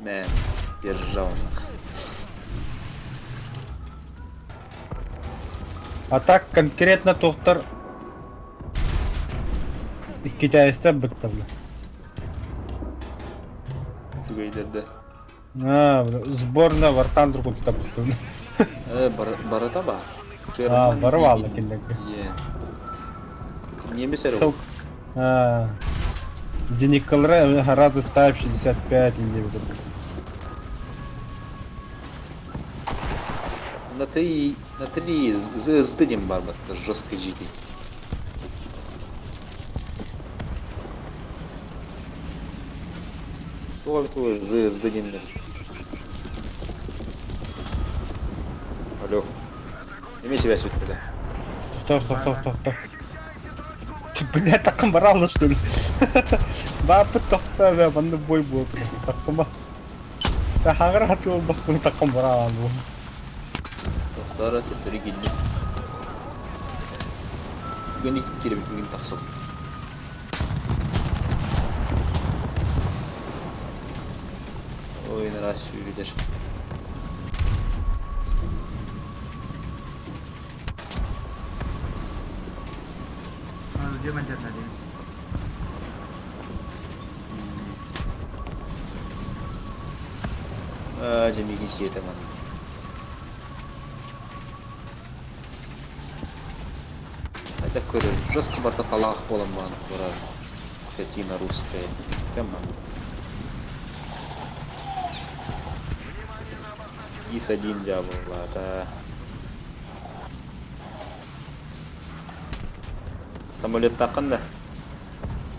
Мэ, держал нах. А так конкретно туохтар китайстар бытталлар. Үчүгэйдэр да. А, сборная Вартан кутта быттым. Э, барыта баар. А, бары баалла кинилэргэ. Е. Немец эрэ. А, Зеникалара разы Type 65 или На три, на три ЗСД диэн баар батта жестко жити. Туох эбит ЗСД диэннэр. Алло. Эмиэ связь бүттэ. Тохтоо, тохтоо, тохтоо. Бля, такым баралла что ли? Бааппыт тохтоо, бля, манна бой буолт. Такыма. Хаҕар хатыылбаппын такым бараан бу. Тохтоор төттөрү киирдим. Бүгүн киирбит бүгүн тахсабыт. Ой, нара сүүрдэр. Где манжет Аа, дьэ миигин сиэтэ манна. Это көрөр, жестко барта талаах буолан баҕана турар скотина русская. Кэм Ис-1 дьаабылаата. Самолеттааххын да?